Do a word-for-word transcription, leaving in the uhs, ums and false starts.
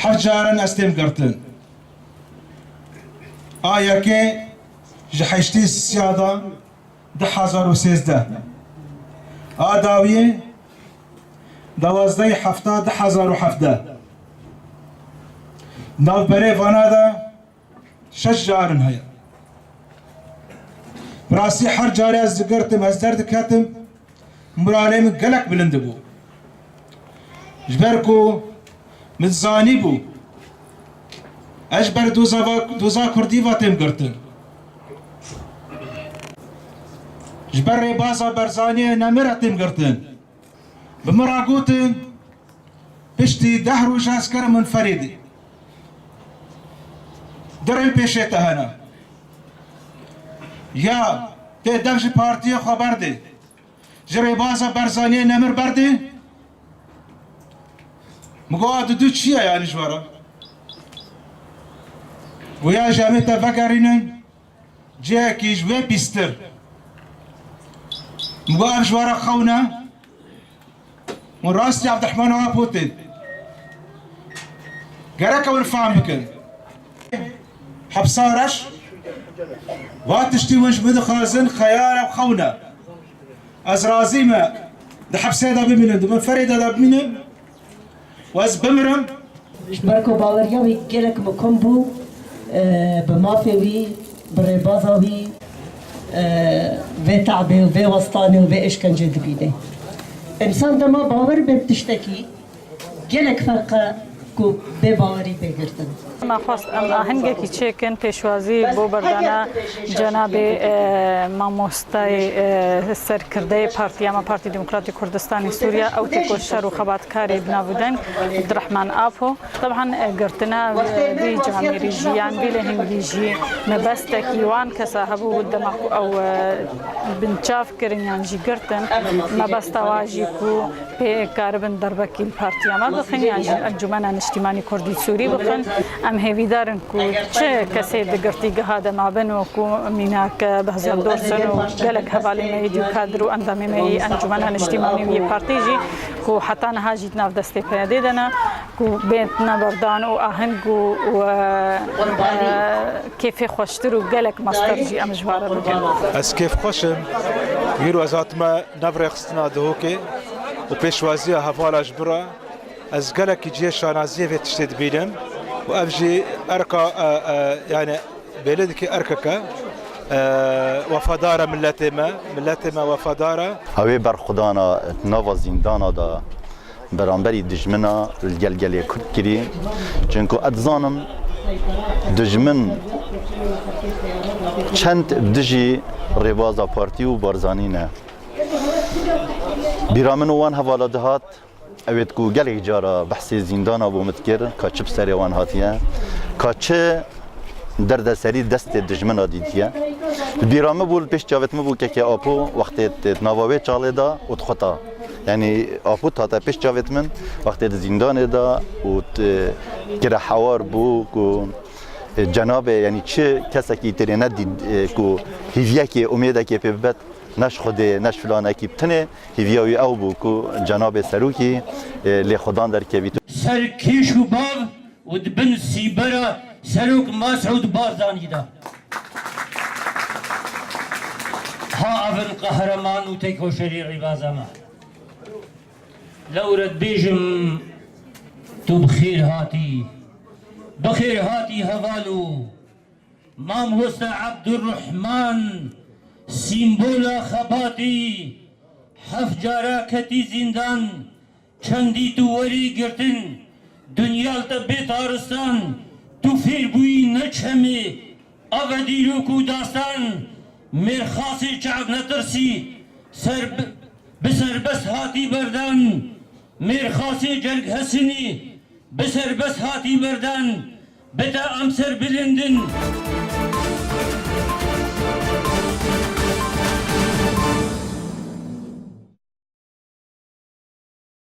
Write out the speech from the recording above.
Heft caran ez têm girtin. A yekê ji heştê sisiya de du hezar û sêzdeh. A dawiyê dewazdehê hefta du hezar û hevdeh. Navberê vana de şeş carin heye. Bi rastî her carê ez digirtim, ez derdiketim, moralê min gelek bilind dibû. Ji ber ku min zanîbû, ez ji ber doza va-, doza kurdî ve têm girtin. Ji ber rêbaza Barzaniyê nemir e têm girtin. Bi min re gotin, piştî deh roj ez kerim min ferêdî. Dirên pêşê te hene. Ya tê dev ji partiyê xwe berdê. Ji rêbaza Barzaniyê nemir berdê. Min got, a didu çi ye yanî ji we re? Goya ji em ê te vegerînin cihekî ji wê pîstir. Min got, ev ji we re xewn e. Hûn rastî Abdurehman Apo tên. Gerek e hûn fam bikin. Hepsa reş, va tiştî hûn ji min dixwazin xeyal e, xewn e. Ez razî me di hepsê de bimînim, di bin ferê de de bimînim û ez bimirim. Ji ber ku baweriya wî gelek mikum bû, e, bi mafê wî, bi rêbaza wî, e, vê te'bê û vê westanê û vê êşkencê dibîne. Însan dema bawer be bi tiştekî, gelek ferq e ku bêbawerî bê girtin. Me xwest em ahengekî çêkin, pêşwazî bo berdana cenabê, e, mamostayê, e, serkirdeyê partiya me, Partî Demokratî Kurdistanê Sûriye, ew tê ku şer û xebatkarê bi nav û deng Abdurehman Apo. Teban, e, girtina, e, vî camêrî jî yan vî lehengî jî mebestekî wan kesa hebû, dema ku ew, e, binçav kirin yan jî girtin, mebesta wa jî ku pê karibin derbekî li partiya me bixin yan jî Encûmena Niştîmanî Kurdî Sûrî bixin. Em hêvîdar in ku çi kesê di girtîgeha de mabin, wekû mînak Behzat Dorsun û gelek hevalên me yê dî û kadir û endamê me yê Encûmena Niştîmanî û yê partî jî ku heta niha jî di nav destê P Y D'ê de ne, ku bêtine berdan û aheng û, û, e, e, kêfê xweştir û gelek master jî em ji wan re bikin. Ez kêfxweş im. Îro ez hatime nav rêxistina Dihokê û pêşwaziya hevala ji min re. Ez gelekî cihê şanaziyê vê tiştê dibînim û ev jî erka, e, e, yani bêlê dike erkeke, e, wefadar e milletê me, milletê me wefadar e. Ew ê berxwedana nava zîndana de beramberî dijmina li gel gelê Kurd kirî. Çunku ez dizanim dijmin çend bi dijî rêbaza partî û Barzanî ne. Bîra min û wan hevala dihat, ew ê ku gelek cara behsê zîndana bo min dikir, ka çi bi serê wan hatiye, ka çi derdeserî destê dijmina dîtiye. Li bîra min bû, li pêş çavêt min bû kekê Apo, wextê di nava wê çalê de û dixuta. Yanî Apo hate pêş çavêt min, wextê di zîndanê de û di, kire hewar bû ku, e, cenabê, yanî çi kesekî têrê nedît, e, ku hîviyekê, umêdekê pê bibet, ne ji Xwedê, ne ji filanekî, bi tenê hîviya wî ew bû ku cenabê serokî, e, lê xwedan derkevît. Ser kîş û bav û di bin sîbera serok Mesûd Barzanî de. Ha evin qehreman û têkoşerî rêbaza me. Lewre dibêjim, tu bi xêr hatî. Bi xêr hatî hevalo. Mamoste Ebdurrehman, sîmbola xebatî, heft cara ketî zîndan, çendî tu werî girtin, dinya li te bê taristan, tu fêr bûyî ne çemê, ava dîrok û dastan, mêrxasê çav netirsî, ser bi, bi serbest hatî berdan, mêrxasê cerg hesinî, bi serbest hatî berdan, bi te em serbilind in.